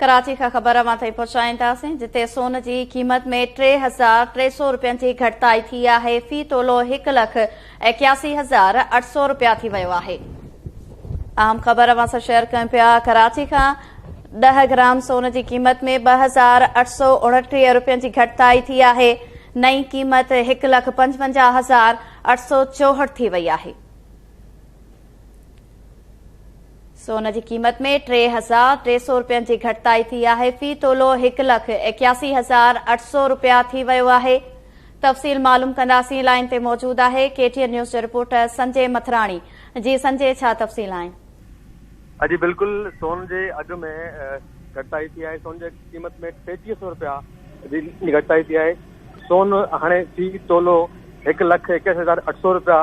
ڪراچي کان خبر اوهان تائين پهچائينداسين جتي سون جي قيمت ۾ 3300 رپين جي گهٽتائي ٿي آهي، في تولو هڪ لک 81800 رپيا ٿي ويو آهي. اهم خبر اوهان سان شيئر ڪيون پيا ڪراچي کان 10 گرام سون جي قيمت ۾ 2829 رپين جي گهٽتائي ٿي آهي، نئين قيمت هڪ لک 55864 ٿي وئي آهي. سون جي قيمت ۾ 3300 رپين جي گهٽتائي ٿي آهي، في تولو هڪ لک 81800 رپيا ٿي ويو آهي. تفصيل معلوم ڪنداسين، لائين تي موجود آهي ڪي ٽي اين نيوز جو رپورٽر سنجي مٿراڻي. جي سنجي ڇا تفصيل آهن؟ جي بلڪل سون جي اگهه ۾ گهٽتائي ٿي آهي، سون جي قيمت ۾ 3300 رپيا جي گهٽتائي ٿي آهي، سون هاڻي في تولو هڪ لک 81800 رپيا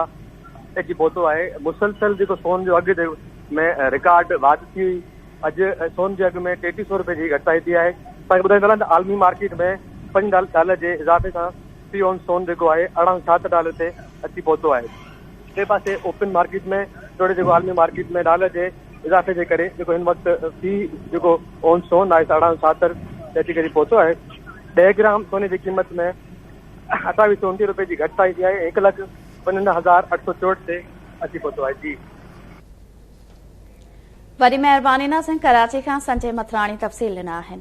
اچي پهتو آهي، مسلسل جيڪو سون جو اگهه ۾ رڪارڊ واڌ ٿي هئي، اڄ سون جي اگهه ۾ 3300 رپئي جي گهٽتائي ٿي آهي، توهان کي ٻڌائيندو هلان ته عالمي مارڪيٽ ۾ پنج ڊالر جي اضافي سان في اونس سون جيڪو آهي 1876 ڊالر تي اچي پهتو آهي، ٻئي پاسي اوپن مارڪيٽ ۾ توڙي جيڪو عالمي مارڪيٽ ۾ ڊالر جي اضافي جي ڪري جيڪو هن وقت في جيڪو اونس سون آهي 1876 تي اچي ڪري پهتو آهي، 10 گرام سوني جي قيمت ۾ 2829 رپئي جي گهٽتائي ٿي آهي، هڪ لک 55864 تي اچي پهتو آهي. جي. وڏي مهرباني ناظرين ڪراچي کان سنجي مٿراڻي تفصيل ڏنا آهن.